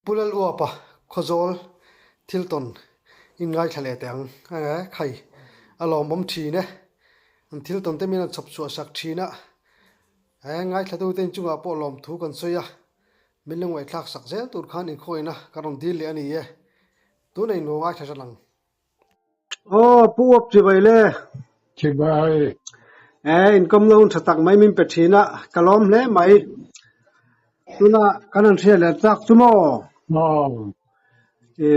Pu Laluapa Khawzawl thil tawn in ngaithla leh teh ang e khai a lawmawm thin e an thil tawn te min rawn chhawp chhuah sak thin a he ngaithla tu te inchungah pawh lawmthu kan sawi a min lo ngaihthlak sak zel tur khan inkhawina ka rawn dil leh a ni e tunah in lo ngaithla hran ang. Aw Pu Uap chibai le. Chibai. E inkawm na hun tha tak mai min pe thin a, ka lawm hle mai. Tuna kan han hria leh chak chu maw? Aw. E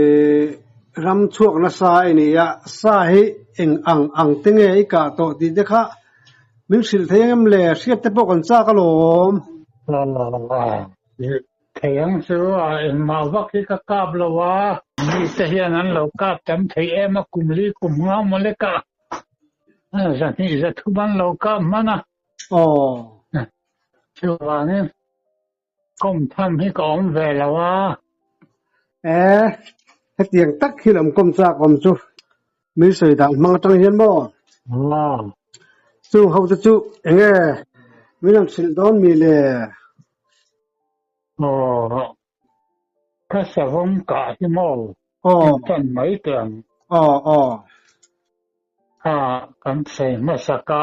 ram chhuak nasa i ni a, sa hi eng ang ang te nge i kah tawh tih te kha min hrilh thei ang em le? Hriat te pawh kan chak alawm. Aw. Thei ang chu a engmah vak hi ka kap lo a. Mite hian an lo kap tam thei em a, kum li kum nga maw lek a, zahnih zathum an lo kap hman a. Aw. Chuvangin kawm tham hi ka awm ve lo a. E, hetiang tak hi lam kawm chak awm chu min sawi dan hmang atang hian maw? Aw. Chung ho te chu enge min rawn hrilh dawn mi le? Aw, ka savawm kah hi maw? Aw. In tan mai teh ang. Aw, aw. Kha kan sawi hmasak a,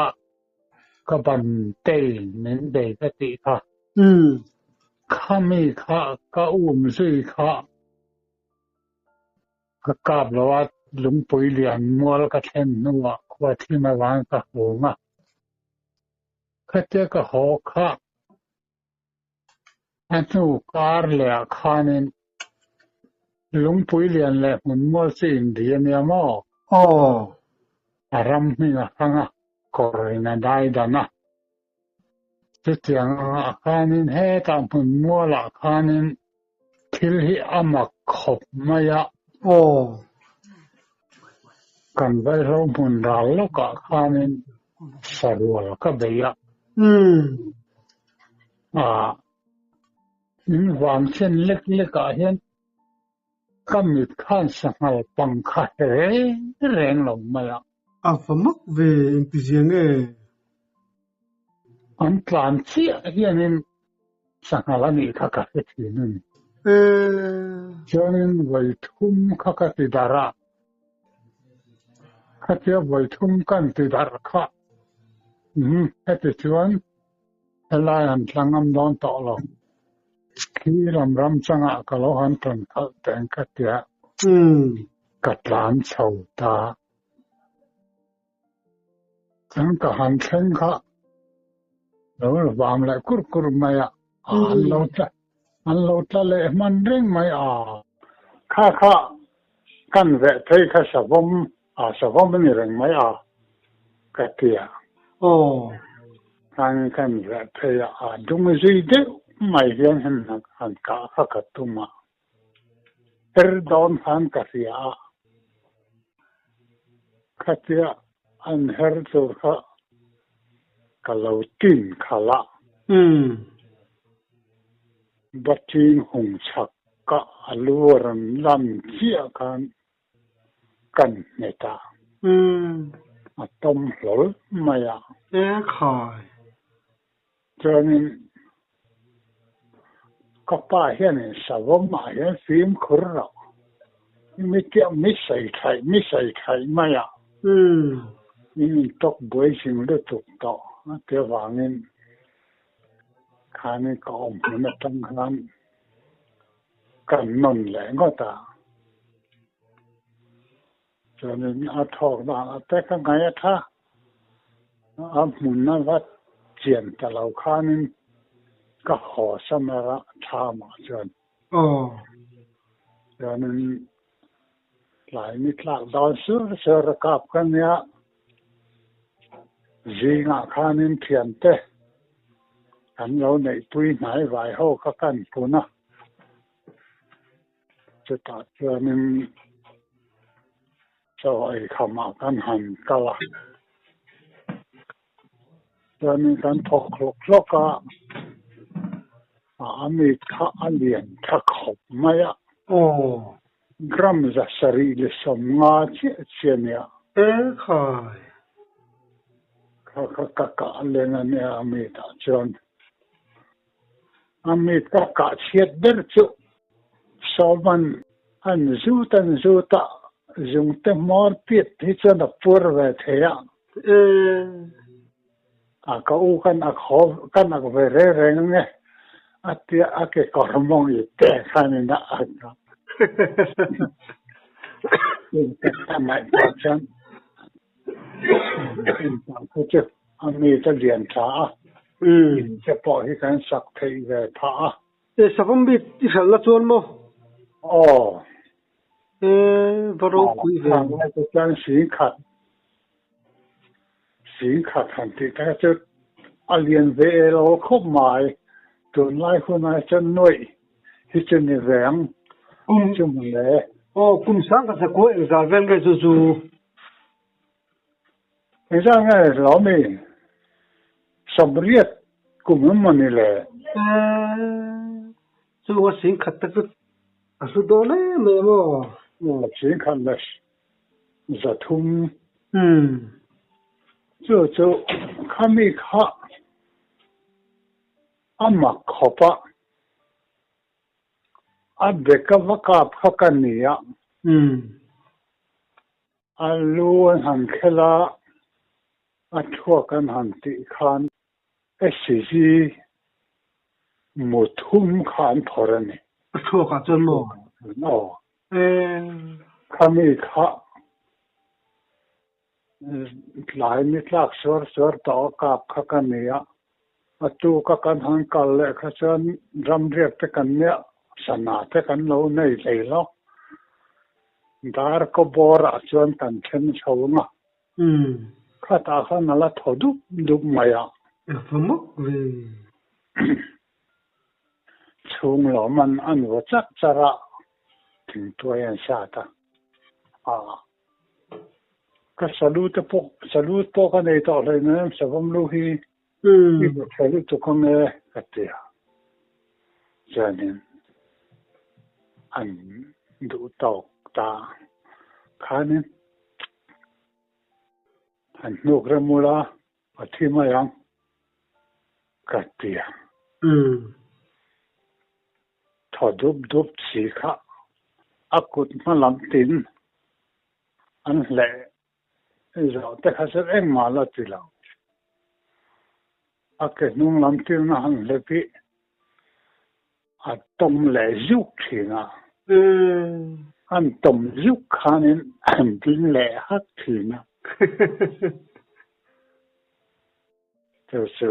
ka ban tei min bei ka tih kha. Umm. Khami kha ka um zui kha. Ka kap lo a, lungpui lian mual ka thlen hnuah khua thim avang ka hung a. Khatia ka haw kha a hnu kar leh ah khanin lungpui lian leh hmun mual chu inri a nia maw? Aw. A ram hming a hrang a, kawr in a dai dan a. Chutiang angah khanin hetah hmun mualah khanin thil hi a mak khawp mai a. Aw. Kan vaihlo hmun ral lawkah khanin sarual ka bei a. Umm. Ah, in vang chen lek lekah hian ka mit khan sanghal pang kha reng reng lo mai a. A va mak ve engti zia nge? An tlan chiah hianin sanghal a nih kha ka hre thin a ni. Chuanin vawi thum kha ka ti darh a, khatia vawi thum kan ti darh kha heti chuan helai an tlangam dawn tawh lo. Khi lam ram changah ka lo han tawn khalh teng ka tia ka tlan chho ta. Chuan ka han thleng kha lo la vam leh kur kur mai a, an lo tla an lo tla leh hman reng mai a. Kha kha kan veh phei kha savawm a savawm a ni reng mai a ka tia. Aw. Khan kan veh phei a, a dung zui deuh mai hian han kah kha ka tum a. Her dawn khan ka hria a, khatia an her tur kha ka lo tin khalh a. Baching hung chhak ka a lu a rawn lan chiah khan kan nghet a, a tawm hlawl mai a. E khai. Chuanin ka pa hianin savawm ah hian fimkhur loh mi tiang mi sawi thaih mi sawi thaih mai a, min intawk buai zing lutuk tawh a ti avangin khanin ka awm hmun atang khan kan nawn leh ngawt a. Chuanin a thawk dan a te ka ngaih a tha. A hmun a va chian ta lo khanin ka haw sam a tha mah chuan. Aw. Chuanin tlai ni tlak dawn sur sur a kap ka nia. Zingah khanin thiante kan lo neihpui hnai vai ho kha kan pun a. Chutah chuanin chaw ei khamah kan han kal a, chuanin kan thawk hlawk hlawk a, a mit kha a lian tha khawp mai a. Aw. Gram 750 chiah chiah a nia. E khai. Kha kha ka kah leng a nia a mitah chuan. A mit ka kah chhiat ber chu Sawman an zut an zut a, zungte hmawr piat hi chuan a puar ve thei a. A ka u kan ak haw kan ak ve reng reng ang e a tia a kekawr mawng i te khan in a ak a. Ka ngaihtuah chuan Engpah kha chu a mi te lian tha a, in te pawh hi kan sak theih ve phah a. E savawm bik i hralh na chuan maw? Aw. E va ropui ve. Khang lai te chuan singkhat, singkhat han tih te kha chu a lian ve e lo khawp mai. Tunlai hunah chuan nuaih hi chu ni ve ang chu mawle. Aw kum sang ka chakua engzah vel nge chu chu? Engzah nge hlawmi sawmriat kum emaw ni le? Eee chunga singkhat te chu a hlu dawn em em aw. Aw singkhat leh zathum. Chu chu khami kha a mak khawp a. A beka va kap kha ka ni a. A lu an han khel a, a thuak an han tih khan SCG mu thum kha an phawrh a ni. A thuak ah chuan maw? Aw. Khami kha tlai ni tlak suar suar tawh a kap kha ka ni a, a tuk a kan han kal leh kha chuan ramriak te kan nia sana te kan lo nei hlei lo. Dar kaw bawr ah chuan kan then chho ang a, khatah khan a la thaw dup dup mai a. Eng mawk ve. Chhung lawm an an vaw chak char a, thingtuai an sat a. Aa. Ka salute pawh salute pawh ka nei tawh hlei mai savawm lu hi i hmu thei lutuk ang e ka ti a. Chuanin an duh tawk ta khanin an hnuk rem ula a thi mai ang ka ti a. Thaw dup dup si kha a kut hma lam tin an hleh zawh te kha chu engmah la ti lo. A ke hnung lam tirna han hlep hi a tawm leh zuk thin a. An tawm zuk khanin an ding leh hak thin a. Chu chu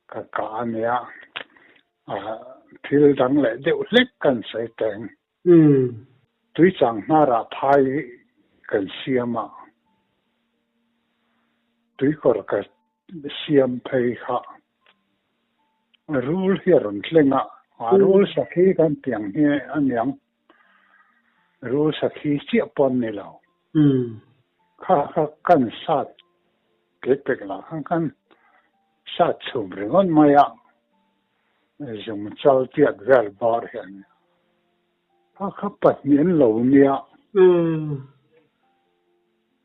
Ka kah a nia, thil dang leh deuh hlek kan sawi teng. Tuichang hnarah phai kan siam a, tuikawr ka siam phei kha rul hi a rawn tleng a, rul sakhi kan tiang hi a niang, rul sakhi chiah pawh an ni lo. Kha kha kan sat Kei pek lah khan kan sat chhum ringawt mai a, zung chal tiat vel bar hian a kha pahnih an lo nia,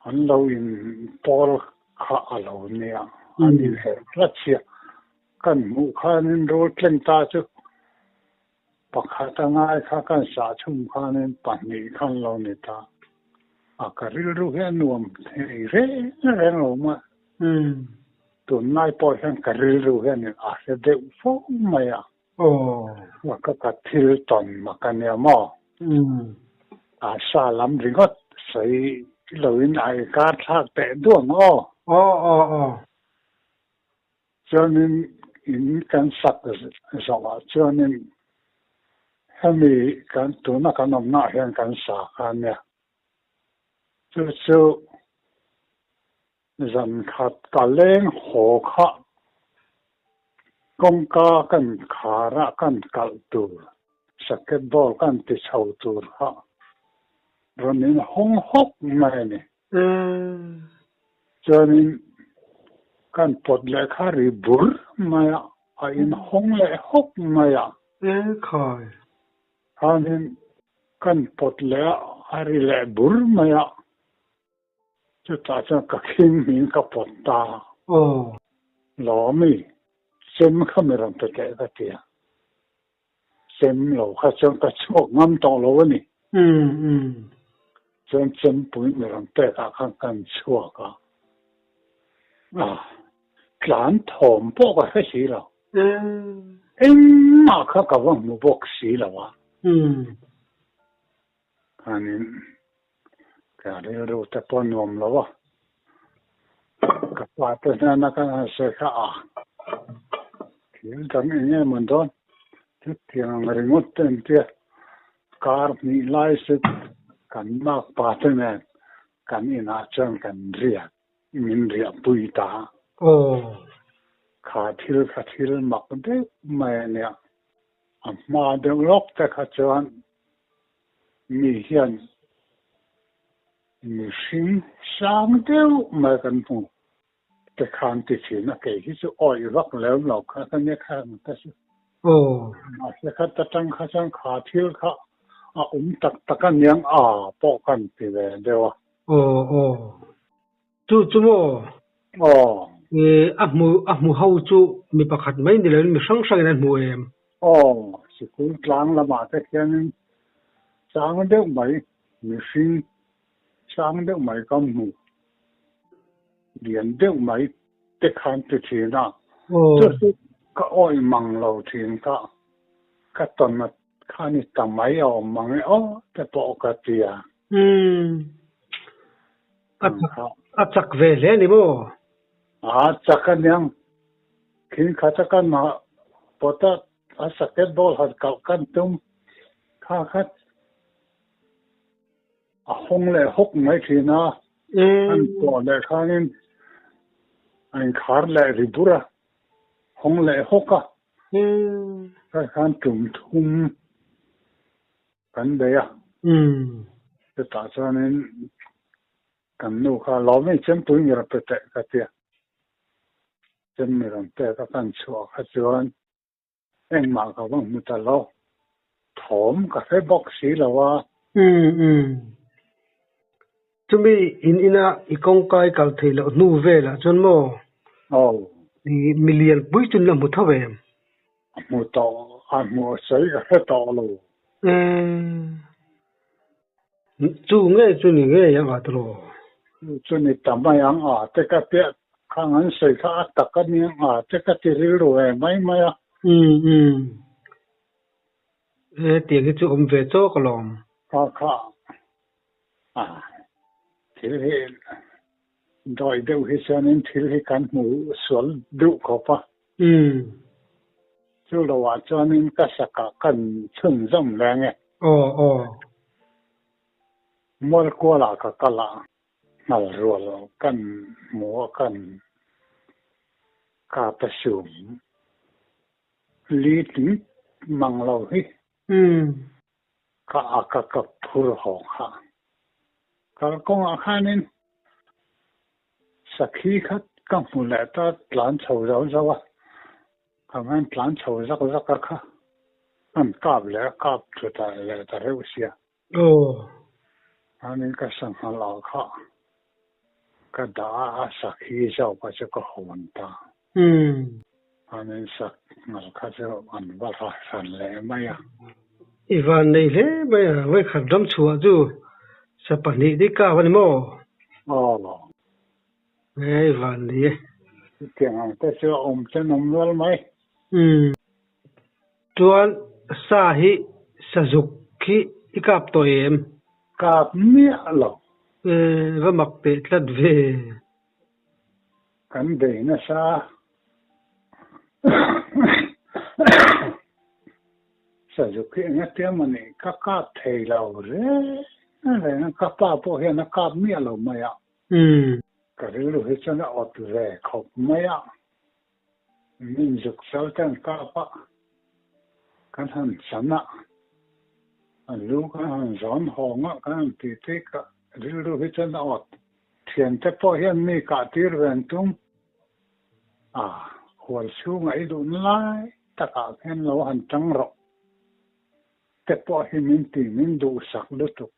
an lo in pawl kha a lo nia, an inherh tlat sia, kan hmuh khanin rul tleng ta chu Pakhat a ngai kha kan sah chhum khanin pahnih khan lo ni ta. A ka rilru hi a nuam thei reng reng lo mai. Tunlai pawh hian ka rilru hian a hre deuh fo mai a. A ka ka thil tawn mak a nia maw? A sa lam ringawt sawi loin a i kar thlak teh duang aw. Chuanin in kan sak zawhah chuanin hemi kan tuna kan awmnaah hian kan sa kha a nia. Chu chu zan khat ka leng haw kha kawngka kan khara kan kalh tur sakket ball kan ti chho tur kha rawn in hawng hawk mai a ni. Chuanin kan pawt leh kha ri bur mai a, a inhawng leh hawk mai a. Ekhai. Khanin kan pawt leh a, a ri leh bur mai a. Chutah chuan ka khing hming ka pawt ta. Lawmi, chem kha mi rawn pe teh ka ti a. Chem lo kha chuan ka chhuak ngam tawh lo a ni. Chuan chempui mi rawn pek ah khan kan chhuak a, tlan thawm pawh ka hre si lo. Engmah kha ka va hmu bawk si lo a. Khanin ka rilru te pawh nuam lo a, ka pa te hnena kan han sawi kha a, thil dang eng nge mawn dawn? Chutiang ang ringawt te an tia, kar hnih lai se kan makpa te nen kan inah chuan kan riak, min riahpui ta. Kha thil kha thil mak deuh mai a nia, a hma deuh lawk te kha chuan Mi hian mihring sang deuh mai kan hmu te khan ti thin a, kei hi chu awih vak lem lo kha ka nia kha ang te chu. Mahse khat atang kha chuan kha thil kha a awm tak tak a niang a pawh kan ti ve deuh a. Aw aw. Chu chu maw? Aw. A hmu a hmu ho chu mi pakhat mai ni loin mi hrang hrangin an hmu em? Aw, sikul tlang lamah te khianin chang deuh mai, mihring chang deuh mai ka hmu, lian deuh mai te khan ti thin a, chu chu ka awih mang lo thin kha, ka tawn a khan i ta mai a awm mang e aw te pawh ka ti a. Umm. A chak a chak ve hle a ni maw? A chak a niang. Khin khat a kan hah pawt a, a saket ball han kalh kan tum kha khat a hawng leh hawk mai thin a, an pawh leh khanin a inkhar leh ri bur a, hawng leh hawk a, kha khan tum thum kan bei a. Chutah chuanin kan nu kha lawm in chempui mi rawn pe teh ka tia. Chem mi rawn pek a kan chhuah kha chuan engmah ka va hmu ta lo. Thawm ka hre bawk si lo a. Chumi in ina i kawngkai kal theih loh hnu velah chuan maw? Aw. I milian pui chu la hmu tho em? A hmu tawh, a hmu a sawi ka hre tawh lo. Umm. Chu nge chu ni ngei ang a tawh lo? Chu ni ta mai ang a te ka piah khang an sawi kha a tak a ni ang a te ka ti rilru ve mai mai a. Umm umm. He tiang hi chu awm ve chawk alawm. Kha kha a thil hi dawi deuh hi chuanin thil hi kan hmu sual duh khawp a. Chu loah chuanin ka sakah kan chhunzawm reng e. Aw aw. Mualkualah ka kal a, hnal rual kan hmu a kan kap a sum li tling mang lo hi. Ka a ka kap phur haw kha. Kalkawngah khanin Sakhi kha ka hmu leh ta tlan chho zauh zauh a, ka ngan tlan chho zak zak a kha an kap leh a kap thu ta leh ta reuh sia. Aw. Chuanin ka sanghal ah kha ka dah a, a sakhi zauh kha chu ka hawn ta. Chuanin sanghal kha chu an va ra hran leh mai a. I van nei hle mai a, vawikhat ram chhuah chu sa pahnih te kap a ni maw? Aw. He i van nei e. Chutiang ang te chu a awm chen awm nual mai. Umm. Chuan sa hi sazuk hi i kap tawh em? Kap miah lo. E, va mak teh tlat ve. Kan bei nasa. Sazuk hi eng atia maw ni ka kap thei lo reng reng a, ka pa pawh hian a kap miah lo mai a. Ka rilru hi chuan a awt ve khawp mai a, min zuk chal te an kap a, kan han chan a, an lu kan han zawn hawng a, kan han titi ka rilru hi chuan a awt. Thiante pawh hian mi kah tir ve an tum. A, hual chhungah i duhna lai takah khian lo han tang rawh te pawh hi min ti min duhsak lutuk.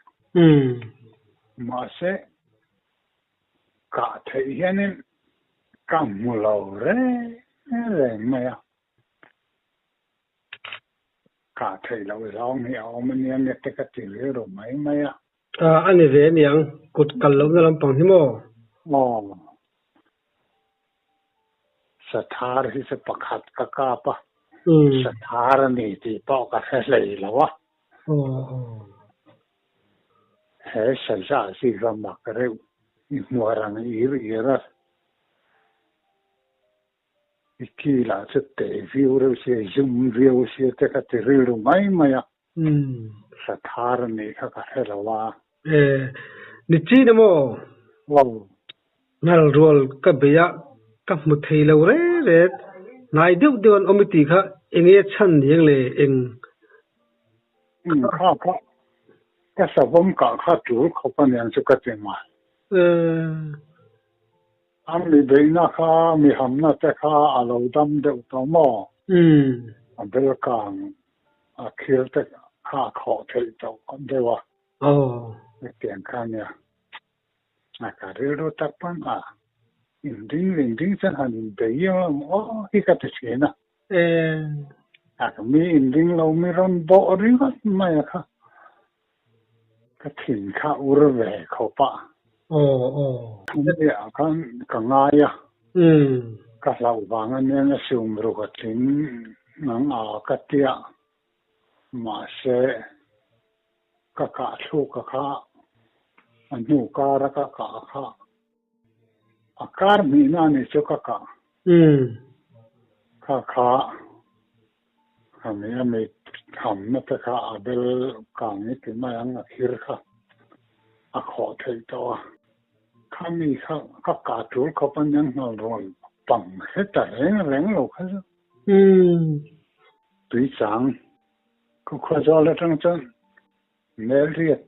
Mahse, kah theih hianin ka hmu lo reng reng mai a. Kah theih loh zawng hi a awm ania nge te ka ti rilru mai mai a. A ni ve aniang, kut kal lohna lampang hi maw? Aw. Sathar hi chu pakhat ka kap a, Sathar a ni tih pawh ka hre hlei lo a. He saza zika mak reuh i hmuar ang ir ir a. I ki lah chu teh viau reuh sia, zum viau sia te ka ti rilru mai mai a. Sathar a nih kha ka hre lo a. E, ni chin emaw? Aw. Ngal rual ka bei a, ka hmu thei lo rek rek. Hnai deuh deuh an awm i tih kha eng nge chhan ni ang le eng? Kha kha ka savawm kah kha tul khawp a niang chu ka ti mai. E. A mi beihna kha, mi hamna te kha a lo dam deuh tawh maw? A bel kang a khir te kha a khawh theih tawh deuh a. Hetiang kha a nia. A ka rilru tak pawn a inring ring chuan han inbei em aw hi ka ti thin a. A ka mi inring lo mi rawn bawh ringawt mai a kha. Ka thin kha ur ve khawp a. Thangte-ah khan ka ngai a. Ka hlauh vang a nia na sum ruk a tling ngang a ka tia. Mahse, ka kah thluk a kha, a hnu kar a ka kah kha. A kar hnihna a nih chu ka kah. Kha kha. Ami a mit hamna te kha a bel kang i ti mai ang, a khir kha a khawh theih tawh a. Kha mi kha ka kah tul khawp a niang hnal rawn pang heta reng reng lo kha chu. Tui chang ka khawzawl atang chuan Melriat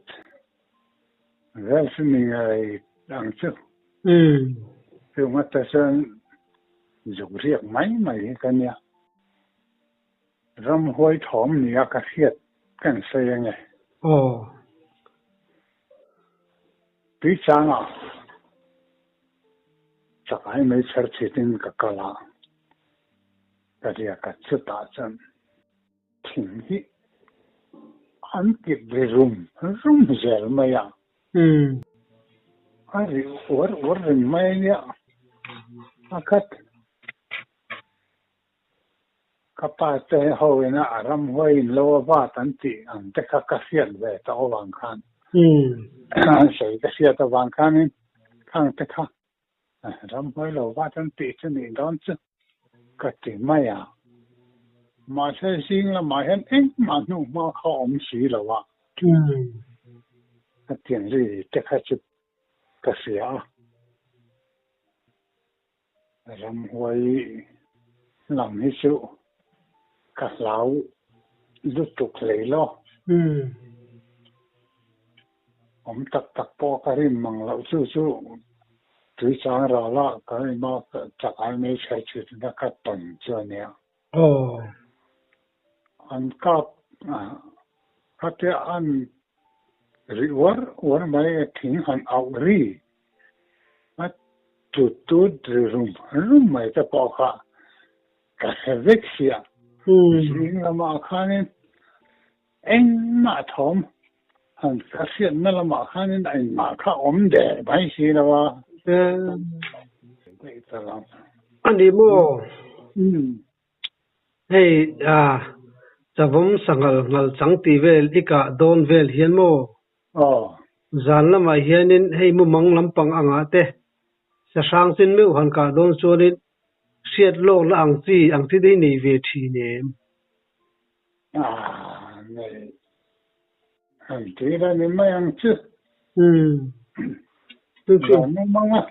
vel chu mi ngai ang chu. Chung ata chuan zuk riak mai mai hi ka nia. Ramhuai thawm nia ka hriat kan sawi ange. Tuichangah chakai mai chher chhitin ka kal a, ka riak a chutah chuan. Thing hi an kip ve rum rum zel mai a. A ri uar uar reng mai a nia. A khat ka pa te ho ina a ramhuai in lo a vat an tih ang te kha ka hriat ve tawh avang khan an sawi ka hriat avang khanin khang te kha Ramhuai lo vat an tih chu nih dawn chu ka ti mai a. Mahse zing lamah hian engmah hnu hma kha awm si lo a. Hetiang ri te kha chu ka hria a. Ramhuai lam hi chu ka hlau lutuk hlei lo. Awm tak tak pawh ka rin mang loh chu chu tui chang ral a ka rim a chak ai mai chher chhit na ka tawn chu a nia. An kap khatia an ri uar uar mai thing han auh ri a tut tut ri rum rum mai te pawh kha ka hre vek sia. Zing lamah khanin Engmah thawm han ka hriatna lamah khanin engmah kha awm der mai si lo a. A ni maw? Hei a chavawm sanghal nghal chang tih vel i kah dawn vel hian maw? Zan lamah hianin hei mumang lampang angah te sahrang chin meuh han kah dawn chuanin hriat lawkna ang chi ang chi te hi nei ve thin em? A nei an tir a ni mai ang chu. Zawm a mang a,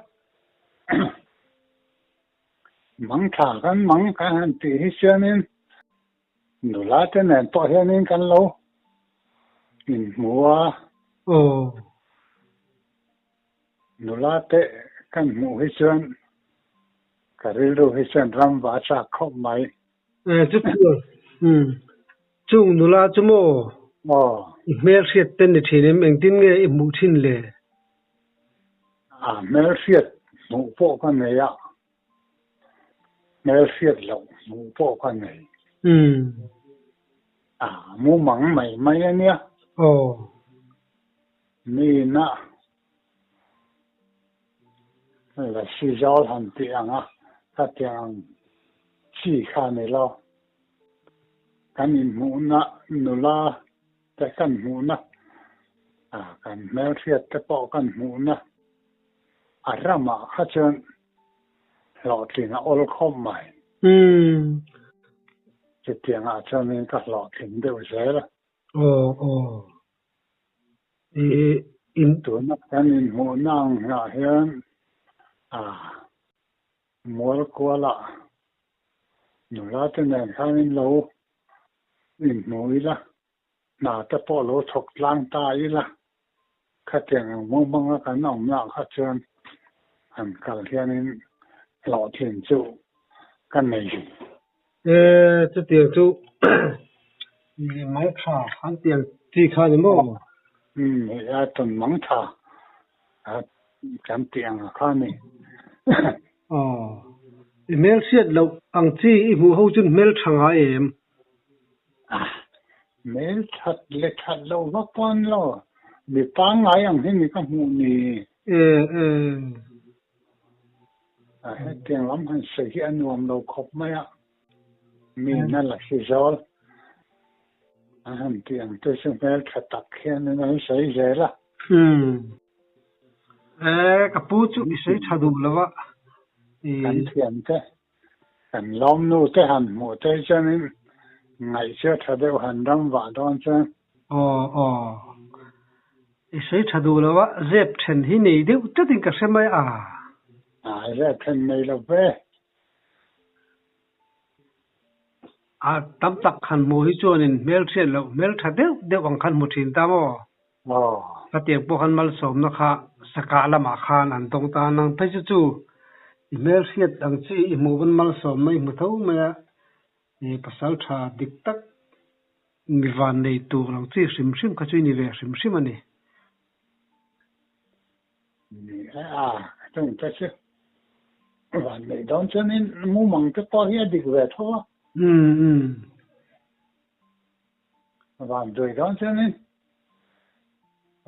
mang tha kan mang kan han tih hi chuanin nula te nen pawh hianin kan lo inhmu a. Nula te kan hmuh hi chuan ka rilru hi chuan ram va a chak khawp mai. Chu chu chung nula chu maw i hmelhriat te ni thin em? Engtin nge i hmuh thin le? A hmelhriat hmuh pawh ka nei a, hmelhriat loh hmuh pawh ka nei. A mumang mai mai a nia. Aw. Mi na la si zawl han tih ang a, khatiang ang chi kha a ni lo. Kan inhmuhna nula te kan hmuhna, kan hmelhriat te pawh kan hmuhna a ramah kha chuan hlawhtling a awl khawp mai. Chutiangah chuanin ka hlawhtling deuh zel a. Aw aw. I in. Tuna kan inhmuhna ang hnah hian a mual kualah nula te nen khan in lo inhmu ila, hna te pawh lo thawk tlang ta ila, khatiang ang mumanga kan awmna kha chuan han kal hianin hlawhtlin chu ka nei. E, chutiang chu i mang tha an tiang chi kha ni maw? Umm, hei a tawn mang tha kan tih ang kha ni. Aw, i hmelhriat loh ang chi i hmuh ho chuan hmel tha ngai em? Hmel that leh that loh vak pawh an lo, mi pangngai ang hi ni ka hmuh ni. E e. A hetiang lam han sawi hi a nuam lo khawp mai a, mi na la si zawl an han tih ang te chu hmel tha tak hian an an sawi zel a. Umm. E, ka pu chu i sawi tha duh lo a. Kan thiam te. Kan lawmnu te han hmuh te hi chuanin ngaihchia tha deuh han ram vah dawn chuan. Aw aw. I sawi tha duh lo a, zep then hi nei deuh tlatin ka hre mai a. A, zep then nei lo ve. A, tam tak han hmuh hi chuanin hmelhriat loh hmel tha deuh deuh ang khan hmu thin ta maw? Aw. Khatiang pawh khan malsawmna kha sakah lamah khan an tawng ta nang phei chu chu i hmelhriat ang chi i hmuh pawn malsawmna i hmu tho mai a, i pasal tha dik tak mi van nei tur ang chi hrim hrim kha chu i ni ve hrim hrim a ni. Ni e a, chung te chu van nei dawn chuanin mumang te pawh hi a dik ve tho a. Umm umm. Van duai dawn chuanin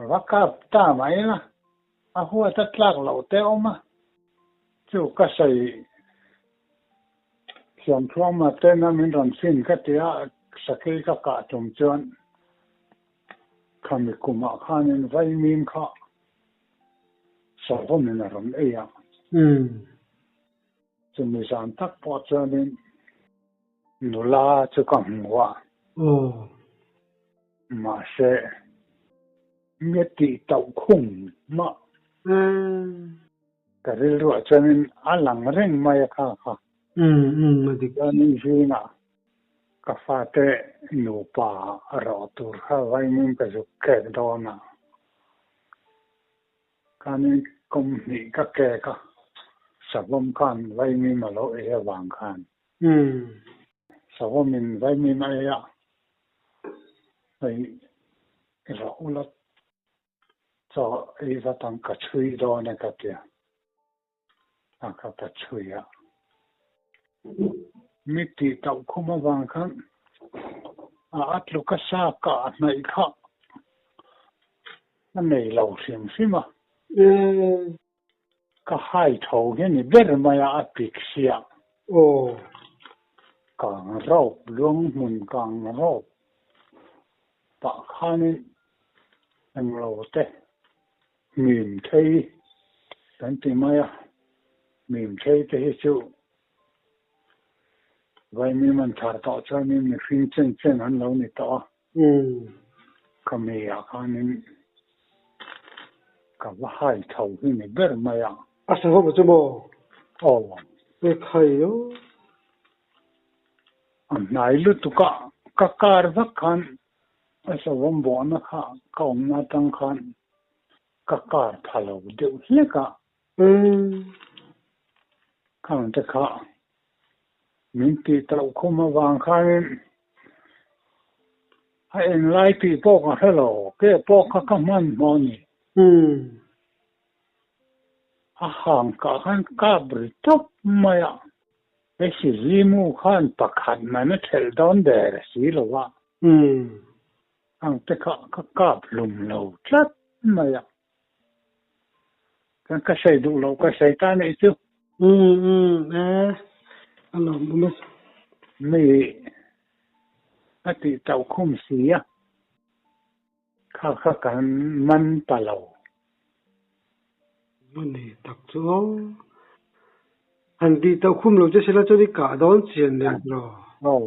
va kap ta mai la, a huat a tlak loh te awm a, chu ka sawi Thiamthuama tena min rawn fin ka ti a, sakei ka kah tum chuan khami kumah khanin vaimim kha savawmin a rawn ei a. Chumi zan tak pawh chuanin Nula chu ka hmu a. Aw. Mahse, mi tih tauh khum mah. Umm. Ka rilruah chuanin a lang reng mai a kha kha. Umm umm a dik. Chuanin zingah ka fate nupa rawh tur kha vaimim ka zuk kek dawn a. Khanin kawm hnih ka kek a, savawm khan vaimim a lo ei avang khan. Umm. Savawmin vaimim a ei a, hei rawh ula chaw ei vat ang ka chhui dawn e ka tia, a ka ta chhui a. Mi tih tauh khum avang khan a a tluk a sa kah hnaih kha a nei lo hrim hrim a. Umm. Ka hai tho hi ni ber mai a, a pik sia. Aw. Kang rawp, luang hmun kang rawp pah khanin englo te mim thei kan ti mai a, mim thei te hi chu vaimim an thar tawh chuanin mihring chen chen an lo ni tawh a. Umm. Ka mi ah khanin ka va hai tho hi ni ber mai a. A sa ho chu maw? Aw. E khai o. A hnai lutuk a, ka kar vak khan a savawm bawhna kha ka awmna atang khan ka kar pha lo deuh hlek a. Umm. Khang te kha Min tih tauh khum avang khanin a englai tih pawh ka hre lo, ke pawh kha ka hman hmawh a ni. A hang kah khan kap ri tawp mai a, he Sizimu khan pakhat man a thelh dawn der si lo a. Umm. Ang te kha ka kap hlum lo tlat mai a. Kan ka sawi duh loh ka sawi ta anih chu. Umm umm e a lawm awm e. Mi a tih tauh khum si a, kha kha kan man ta lo. A ni tak chu aw. Han tih tauh khum lo che sela chuan i kah dawn chian nen lo. Aw.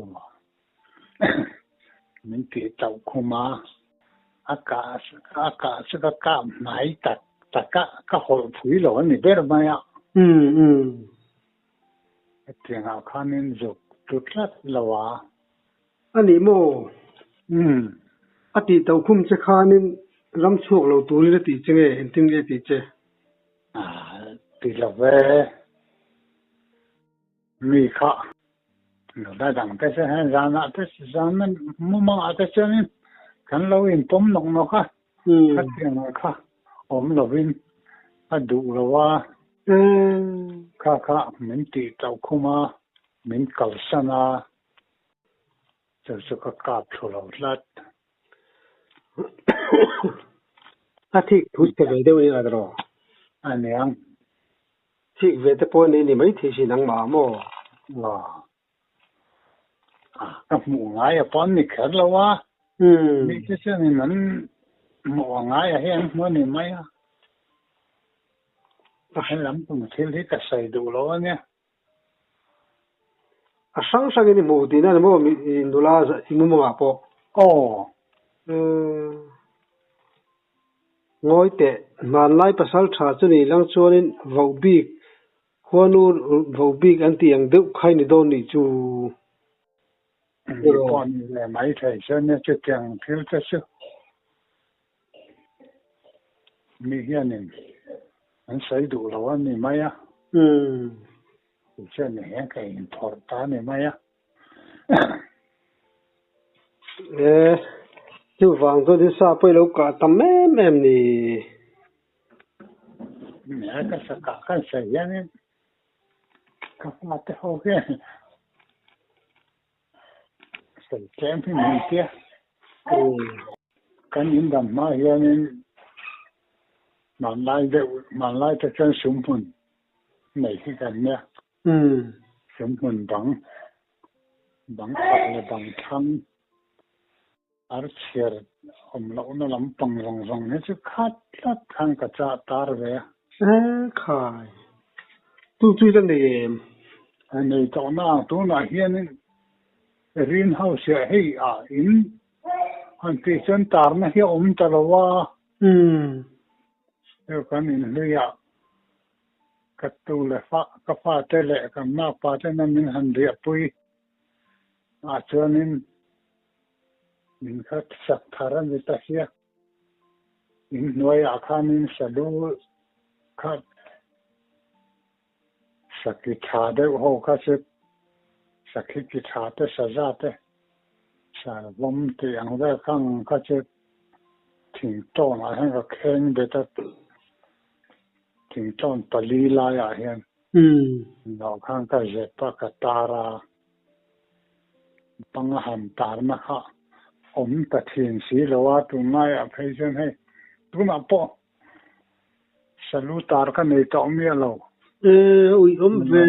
Min tih tauh khum a, a kah a kah chu ka kap hnai tak tak a, ka hawlh phui lo a ni ber mai a. Umm umm. Hetiang ah khanin zuk tu tlat lo a. A nih maw? Umm. A tih tauh khum che khanin ram chhuak lo turin a tih che nge? Engtin nge a tih che? Ah, ti lo ve. Mi kha nula dang te chu heng zanah te zan mumangah te chuanin kan lo inpawm nawk nawk a, khatiang ah kha awm lovin a duh lo a, kha kha min tih tauh khum a, min kalsan a, chu chu ka kap thlu lo tlat. A thik thu chhe ve deuh in a rawh. A niang. Thik ve te pawh nei ni maithei si nangmah maw? Aw. Ka hmuh ngai a pawn ni kher lo a. Mi te chuanin an hmuh a ngai a hi an hmu a ni mai a. He lam tum thil hi ka sawi duh lo a nia. A hrang hrangin i hmuh tihna a ni maw nula i mumangah pawh? Aw. Ngawi teh, hmanlai pasal tha chu ni lang chuanin voh bik, khuanu voh bik an tih ang deuh khai ni dawn nih chu. Ni pawh ni ve mai thei chuan nia chutiang thil te chu mi hianin an sawi duh lo a ni mai a. Tichuan hian ka inphawrh ta a ni mai a. E, chuvang chuan in sa pawh i lo kah tam em em ni. Nia ka sa kah kan sawi hianin ka fate ho hian sawi tlem hi min tia. Kan indam hma hianin hmanlai deuh hmanlai te chuan sumhmun nei hi kan nia. Sumhmun bang, bang chhak leh bang thlang ar chhiar awm lohna lampang zawng zawng hi chu khat tlat khan ka chah tar ve a. E khai, tu chu i la nei em? Nei tawh na ang tunah hianin Green house ah hei ah in han tih chuan tarna hi a awm ta lo a. Hei kan inhlui ah Ka tu leh fa, ka fate leh kan makpa ten a min han riahpui ah chuanin min kha sak thar a ni ta sia. In hnuaiah khanin salu kha saki tha deuh ho kha chu sakhi ki tha te saza te sarvawm tih ang vel khang kha chu thingtawnah hian ka kheng bet a. Thingtlawn pali laiah hian loh khan ka zep a, ka tar a, panga han tarna kha awm ta thin si lo a, tunlaiah phei chuan hei tunah pawh salu tar ka nei tawh miah lo. E, ui awm ve.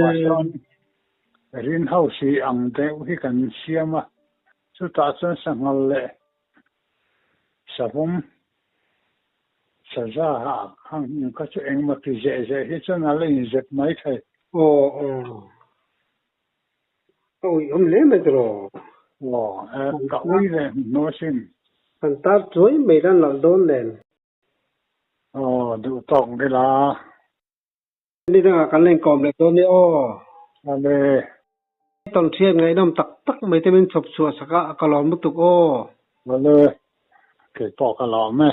Rin house hi ang deuh hi kan siam a, chutah chuan sanghal leh savawm Saza ha khang kha chu engmaw ti zeh zeh hi chuan a la inzep mai thei. Aw aw. Ka ui awm hle mai tiraw? Aw, e, ka ui ve hnu asin. Kan tar chuai mai lan lalh dawn nen. Aw, duh tawk ila. Ni dangah kan la inkawm leh dawn nia aw. Ale. Tawnhriat ngaihnawm tak tak mai te min chhawp chhuah sak a, ka lawm lutuk aw. Ale. Keipawh ka lawm e.